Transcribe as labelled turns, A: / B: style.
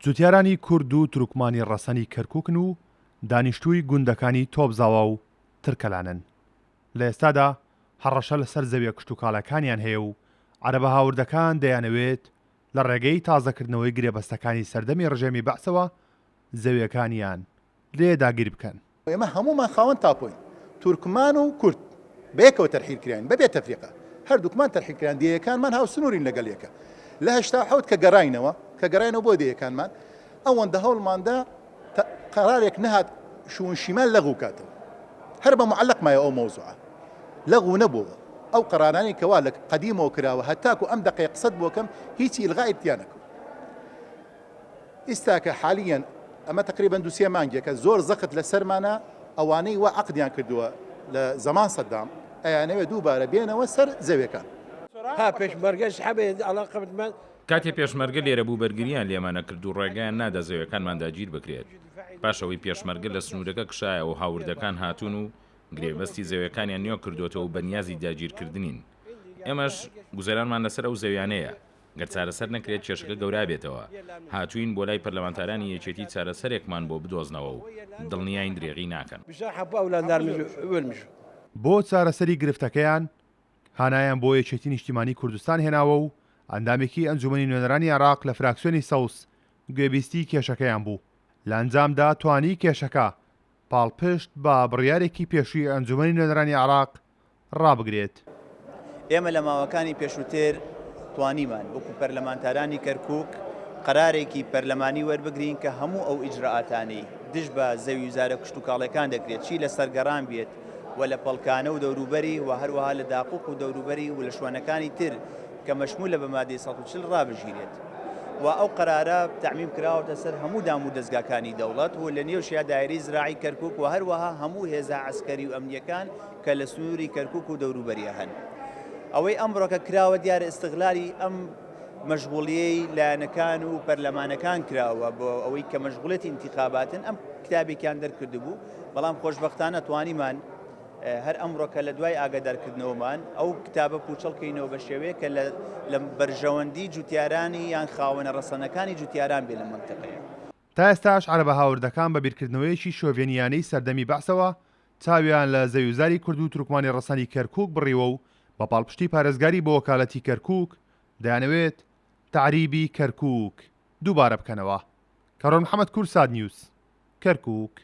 A: جوتیارانی کورد و تورکمانی ڕەسەنی کەرکوکن و دانیشتووی گوندەکانی تۆپزاوا و ترکەلانن. لە ئێستادا هەڕەشە لەسەر زەویە کشتوکاڵەکانیان هەیە و عەرەبە هاوردەکان دەیانەوێت لە ڕێگەی تازەکردنەوەی گرێبەستەکانی سەردەمی ڕژێمی بەعسەوە زەویەکانیان لێ داگیر بکەن.
B: ئێمە هەموومان خاوەن تاپۆین، تورکمان و کورد بەیەکەوە تەرحیل کراین بەبێ تەفریقە، هەردووکمان تەرحیل کراین، دێیەکانمان هاوسنوورین لەگەڵ یەکە. لە 87 کە گەڕاینەوە، کە گەڕاینەوە بۆ دێیەکانمان، ئەوەندە هەوڵماندا قەرارێک نەهات شوون شیمال لەغو کاتەوە. هەر بە معەلەق مایەوە ئەو مەوزوعە. لەغو نەبووەوە. ئەو قەرارانەی کەوا لە قەدیمەوە کراوە هەتاکو ئەم دەقەیە قسەت بۆ کەم هیچی ئیلغای تیا نەکەوت. ئیستاکە حالیەن ئەمە تەقریبەن دوو سێ مانگێکە زۆر زەخت لەسەرمانە ئەوانەی وا عەقدیان کردووە لە زەمان سەدام ئەیانەوێ دووبارە بێنەوە سەر زەوێکان.
C: ها پێشمەرگەش هەبێ عەلاقە بتمان.
D: کاتێ پێشمەرگە لێرە بوو بەرگرییان لێمان ئەکرد و ڕێگایان نادا زەوێکانمان داگیر بکرێت. پاش ئەوەی پێشمەرگە لە سنوورەکە کشایەوە هاوردەکان هاتوون و گرێبەستی زەوێکانیان نوێ کردۆتەوە و بەنیازی داگیرکردنین. ئێمەش گوزەرانمان لەسەر ئەو زەویانەیە. گەر چارەسەر نەکرێت کێشەکە گەورابێتەوە، هاتووین بۆ لای پەرلەمانتارانی یەکێتی چارەسەرێکمان بۆ بدۆزنەوە و دڵنیاین درێغی ناکەن.
A: بۆ چارەسەری گرفتەکەیان هانایان بۆ یەکێتی نیشتیمانی کوردستان هێناوە و ئەندامێکی ئەنجومەنی نوێنەرانی عێراق لە فراکسیۆنی سەوز گوێبیستی کێشەکەیان بوو، لە ئەنجامدا توانی کێشەکە پاڵپشت بە بڕیارێکی پێشووی ئەنجومەنی نوێنەرانی عێراق ڕابگرێت.
E: ئێمە لە ماوەکانی پێشووتر توانیمان وەکو پەرلەمانتارانی کەرکوک قەرارێکی پەرلەمانی وەربگرین کە هەموو ئەو ئیجرائاتانەی دژ بە زەویوزارە کشتوکاڵیەکان دەکرێت چی لە سەرگەڕان بێت و لە پەڵکانە و دەوروبەری و هەروەها لە داقوق و دەوروبەری و لە شوێنەکانی تر کە مەشمولە بە مادەی 140 ڕابگیرێت و ئەو قەرارە تەعمیم کراوەتە سەر هەموو دام و دەزگاکانی دەوڵەت و لە نێوشیا دایرەی زراعی کەرکوک و هەروەها هەموو هێزە عەسکەری و ئەمنیەکان کە لە سنووری کەرکوک و دەوروبەریا هەن. ئەوەی ئەمڕۆکە کراوە دیارە ئیستغلالی ئەم مەشغوڵیەی لایەنەکان و پەرلەمانەکان کراوە بۆ ئەوەی کە مەشغوڵێتی ئینتیخاباتن ئەم کتابێکیان دەرکردبوو بەڵام خۆشبەختانە توانیمان هەر ئەمڕۆکە لە دوای ئاگادارکردنەوەمان ئەو کتابە پوچەڵ کەینەوە بە شێوەیە کە لە بەرژەوەندی جوتیارانی یان خاوەنە ڕەسەنەکانی جوتیاران بێ لە مەنتیقەیە.
A: تا ئێستاش عەرەبە هاوردەکان بە بیرکردنەوەیەکی شۆڤێنییانەی سەردەمی بەعسەوە چاویان لە زەویوزاری کورد و تورکمانی ڕەسەنی کەرکووک بڕیوە و بە پاڵپشتی پارێزگاری بۆ وەکالەتی کەرکووک دەیانەوێت تەعریبی کەرکووک دووبارە بکەنەوە. کارۆن محەمەد کوردسات نیوز، کەرکووک.